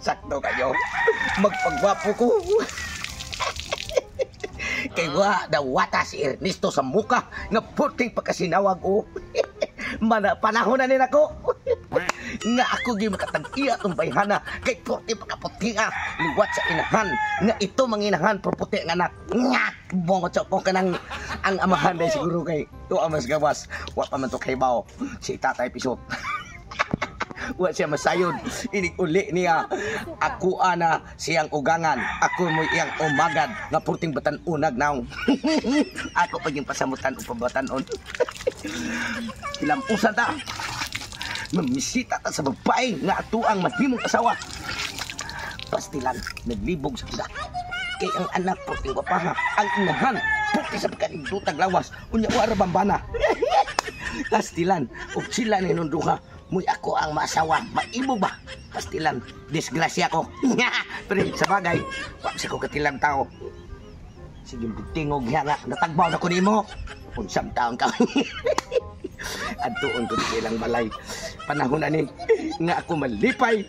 Sakto kayo. Magpagwapo ko. Kay wa dawata si Ernesto sa muka nga puting pagkasinawag o. Mana panahon na ni nako. Nga ako gyud makatag-iya tong bayhana kay puti pagkaputi liwat sa inahan nga ito manginahan pero puti ang anak. Nga bongo ko kanang ang amahan dahil siguro kay tuwa mas gawas wa pa man to kay bao si Tatay Pisot. Wa siya masayod inig uli niya ako ana siyang ugangan ako mo iyang umagad nga purting batan unag naong ako pag yung pasamutan o pabatanon. Hilampusan ta, mamisita ta sa babae nga ato ang mahimong asawa. Pastilan naglibog sa kuda kay ang anak purting wapaha, ang inahan purti sa pagkanindutag lawas, unya wa ra bambana. Pastilan ug sila ni duha muy ako ang maasawa, maibog ba? Pastilan, disgrasya ko. Pero sa bagay, wa sa ko katilang tao. Sige, tingog nga nga, natagbaw na ko nimo. Unsam taon ka. Adtuon ko sa ilang balay. Panahon na ni nga ako malipay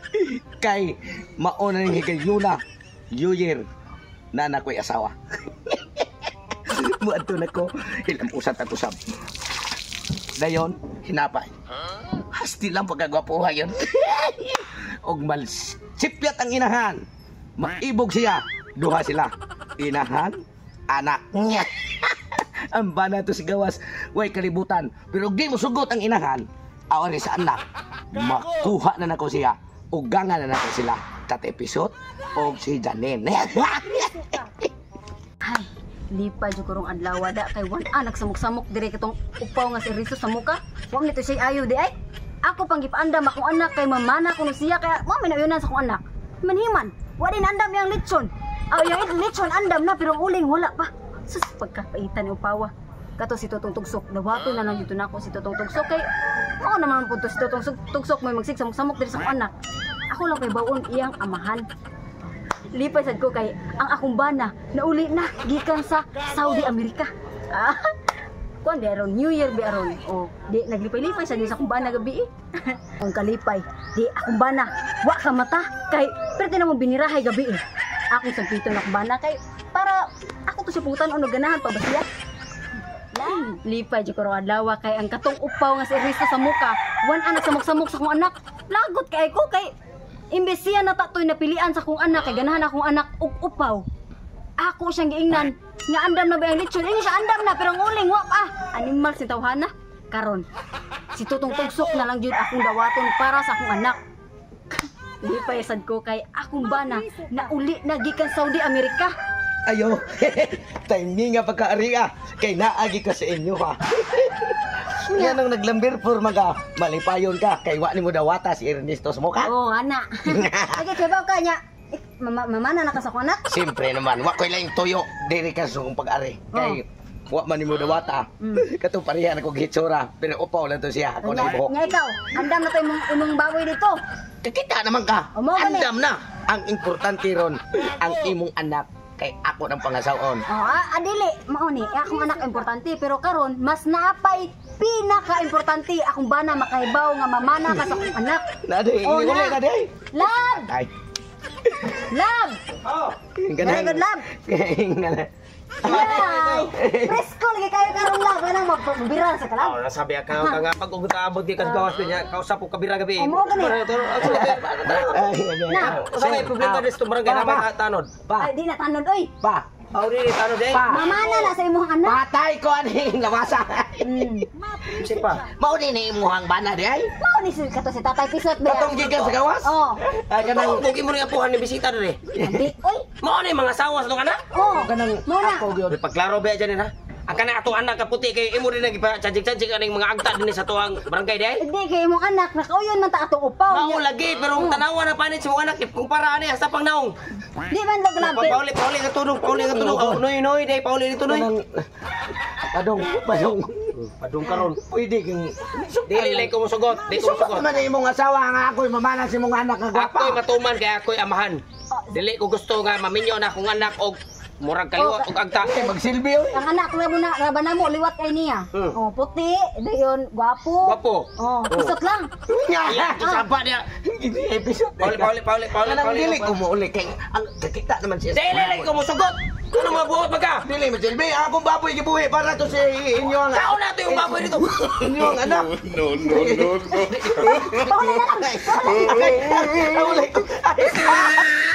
kay mauna ning higayuna New Year na na ko'y asawa. Muadto na ko, ilang usap at usap. Dayon, hinapay. Hasti lang pagkagwapuha yun. Og malsipyat ang inahan. Maibog siya. Duha sila. Inahan, anak. Ang bana to si gawas. Way kalibutan. Pero di mo sugot ang inahan. Awari sa anak. Makuha na nako siya. Ugangan na nako sila. Tate Pisot o si Janine. Ay, lipay jud karong adlaw da kay wan nagsamok-samok dire katong upaw nga si Rizzo sa muka. Wa man nito siya ayo di ay. Ako pang gipaandam akong anak kay mamana kuno siya kaya mo may nauyunan sa akong anak. Manhiman, wa din andam yang lechon. Aw yang lechon andam na pero ang uling wala pa. Sus, pagkapaitan ni upawa. Kato si Totong Tugsok, dawato na lang dito nako si Totong Tugsok kay mao naman pud to si Totong Tugsok may magsigsamok-samok diri sa akong anak. Ako lang kay bawon iyang amahan. Lipay sad ko kay ang akong bana nauli na gikan sa Saudi Amerika. Ah, kuan di aron New Year bi aron. Oh, di naglipay-lipay sad sa akong bana gabi eh. Ang kalipay, di akong bana wa ka mata kay pwede na mo binirahay gabi eh. Akong sagpiton akong bana kay para ako to siya putan ono ganahan pa ba siya. Lipay jud ko adlaw kay ang katong upaw nga si Ernesto sa muka, wan anak samok-samok sa akong anak. Lagot kay ko kay imbes siya na tatoy napilian sa akong anak kay ganahan akong anak og upaw. Ako siyang giingnan nga andam na ba ang lechon? Ingon siya andam na pero ang uling wa pa. Animal si tawhana. Karon si Tutong Tugsok na lang jud akong dawaton para sa akong anak. Lipay sad ko kay akong bana nauli na gikan Saudi Amerika. Ayo, timing nga pagkaari kay naagi ka sa inyo ha. Yan ang naglambir por maga malipayon ka kay wa nimo dawata si Ernesto sa mukha. Oo, ana. Okay, kabaw ka niya. Eh, mamana na ka sa akong anak? Siyempre naman, wa ko'y laing tuyo diri ka sa akong pag-ari. Kay wa man nimo dawata. Katong pareha na kog hitsura, pero upaw lang to siya ako na ibuhok. Nya ikaw, andam na to imong baboy dito. Kakita naman ka. O, mo gani. Andam na. Ang importante ron, ang imong anak kay ako ng pangasaon. Oh, adili, mao ni, eh, akong anak importante pero karon mas naapay pinaka-importante akong bana makahibaw nga mamana ka sa akong anak. Nade, Oh, uli na. nade. Love! Ay. Love! Oh, Very good, love. Ay, presko lagi kayo karon love, anang magbiral sa kalag. Oh, nasabi ka ka nga pag ug kaabot di ka gawas niya, kausap ko kabira gabi. Oh, mo gani. Na. Sa may problema dito barangay Pa, naman pa. tanod. Pa. Ay, di na tanod oy. Pa. Aw di tanod eh. Pa. Mamana na sa imong anak. Patay ko ani lawasa. Si pa. Mao ni ni imuhang bana di ay. Mao ni si kato si Tatay Pisot ba? Katong gikan sa gawas? Oh. Ay kanang Kanang mugi mo ning apuhan ni bisita diri. Di, oy. Mao ni mga sawas tong anak. Oh. Kanang Mao na. ako gyud. Pagklaro ba dyan ha? Ang kana ato anak ka puti kay imo rin nagipa chajik-chajik aning mga agta dinhi sa tuang barangay di ay. Hindi kay imong anak nakauyon man ta atong upaw. Mao lagi pero ang tanawa na panit sa mga anak kumpara ani hasta pang naong. Di man log labi. Pauli pauli nga tunong, pauli nga tunong. Oh, noy noy day pauli ni tunoy. Kanang padong padong. Padung karon. Pwede kang Dili lang ko mosugot, di ko Sugot mosugot. man na imong asawa nga ako'y mamana sa imong anak nga gwapa. Ako'y matuman kay ako'y amahan. Dili ko gusto nga maminyo na akong anak og murag kaliwat og agta. Ay, magsilbi oy. Ang anak ra mo na raba na mo liwat kay niya. Oh, puti, dayon gwapo. Gwapo. Oh, pisot lang. Nya. Iya, saba niya. Gini episode. Pauli, pauli, pauli, pauli, Kanang pauli. dili ko mouli kay ang kakita naman siya. Dili lang ko mosugot. Kuno mabuot pa ka. Dili mo silbi, akong baboy gibuhi para to sa inyo ang Kaon na to yung baboy dito. Inyo ang anak. No, no, no, no. Pauli na lang. Ay, ay, ay, ay, ay, ay,